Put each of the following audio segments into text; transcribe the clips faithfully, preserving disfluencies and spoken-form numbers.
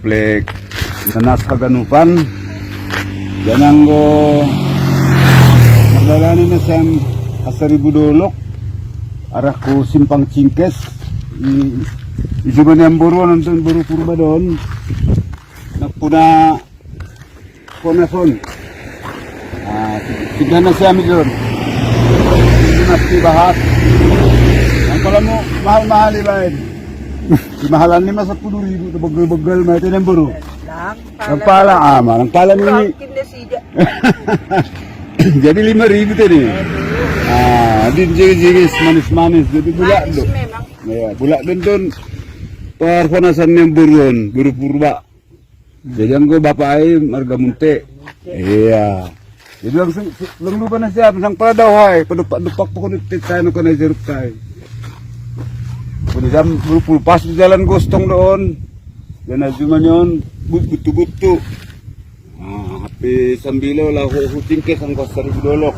Plek Nanas Haganupan. Jadi anggo mardalani na sian Pasaribu Dolok arah tu Simpang Cingkes. I, i jumani amboru on, anton boru Purba do on. Nampuna Honas on. Ah, singgah na sian i do on. Ini mas dibahat. Anggo lamu mahal-mahal ibaen. Di mahalan ni ma sapuluh ribu tu begal-begal ma itu, amboru. Lang pala. Lang pala, ah, ma lang pala ni. Jadi lima ribu tadi. Ah, di jiris-jiris manis-manis. Jadi bulak do. Manis memang. Ya, bulak do anton parhonasan ni amboru on, boru Purba. Jadi anggo bapa i marga Munte. Iya. Jadi langsung, langsung lupa na siap, sang pada hai, padompak-dompak pokokna tet sai na kona jeruk sai. Pokokna jam dua puluh pas di jalan gostong do on. Dan ajuman on, but-, butu-butu. Ah, hape sambilo laho hu Cingkes anggo Pasaribu Dolok.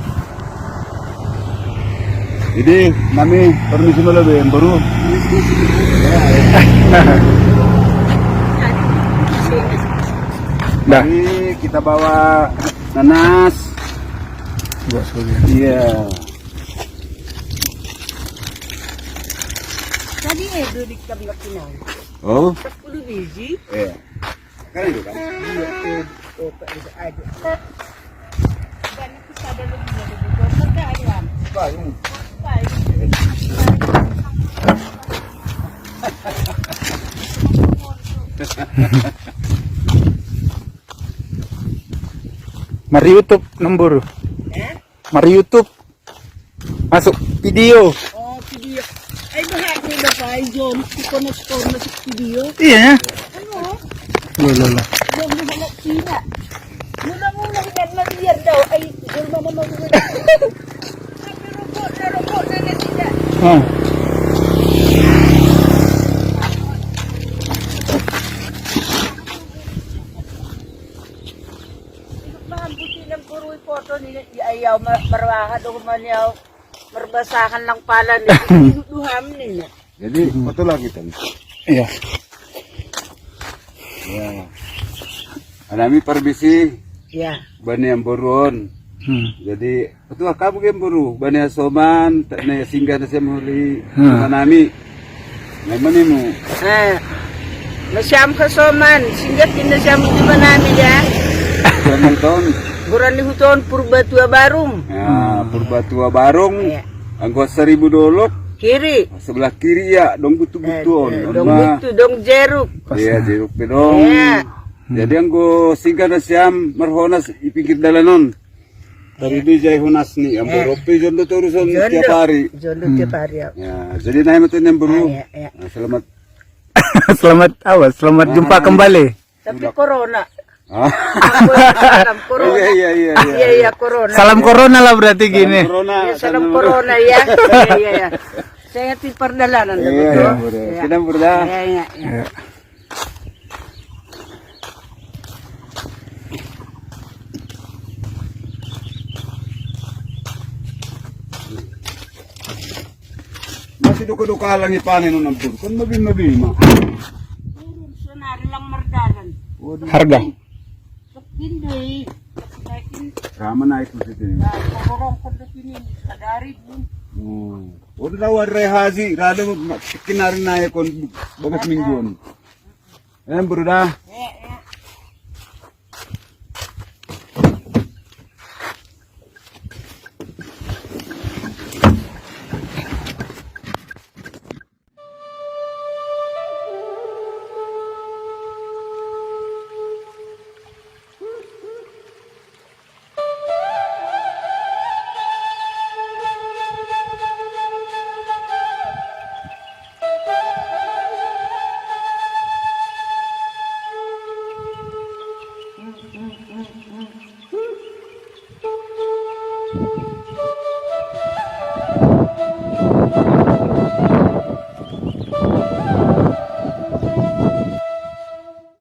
Jadi, nami permisi dulu be, amboru. Dah. Jadi, kita bawa nanas. Iya. Tadi eh, duduk kami. Oh? Sepuluh biji. Iya. Kan itu kan? Iya, eh, oh, Pak, itu aja. Dan itu pada lebih dari itu. Kan ada, Bang? Baru. Baru. Mar-YouTube amboru. Eh? Mar-YouTube. Masuk video. Oh, video. Ay, bahat mo ba pa, John? Ikaw na score, masuk video. Iya. Ano? Lo, lo, lo. Huwag mo hanap sila. Mula-mula hinat na liyan daw. Ay, John, mama, mama. Sabi, robot na, robot na na sila. Ah. Mahambuti ng puro ipoto ni, ayaw, ma-, marawahan o kumaniaw, marbasahan lang pala ni, duham niya. Jadi, hmm, betul lagi tadi. Iya. Ya. Anami permisi. Ya. Bani amboru on. Hmm. Jadi, Ketua kamu game boru, bani hasoman, ta-, na singgah na sian holi, hmm, jumpanami. Na manimu. Eh, na sian hasoman, singgah na sian jumpanami ya. Sian ton. Goran ni huton Purbatua Barung. Ya, hmm, Purbatua Barung. Iya. Anggo Pasaribu Dolok. Kiri. Sebelah kiri ya, dong butu-butu on. Eh, eh, dong butu, dong jeruk. Iya, jeruk pe dong. Iya. Hmm. Jadi anggo singgah na sian marhonas di pinggir dalan on. Dari di jai honas ni, ambo, eh, ropi jondo terus on tiap hari. Jondo tiap hari, ya. Ya, jadi naik motor ni, ambo. Ah, iya, iya. Nah, selamat. Selamat apa? Selamat jumpa kembali. Tapi corona. Ah. Ambo, salam corona. Iya, iya, iya, iya. Iya, iya, corona. Salam corona lah berarti gini. Salam corona. Iya, salam corona, ya. Iya, iya, iya. Saya di perjalanan. Iya, iya. Iya. Kita berda. Iya, iya, iya. Iya. Masih duka-duka lagi panen, non, ampun. Kan mabi-mabi, Mak. Turun, sonari lang mardalan. Waduh. Harga? Sepindoy. Sama naik di situ. Nah, korong kondok ini, sadari, Bun. Hmm. Waduh, tahu ada haji, rada ma-, kinari naik kon bagas mingguan. Eh, bruda.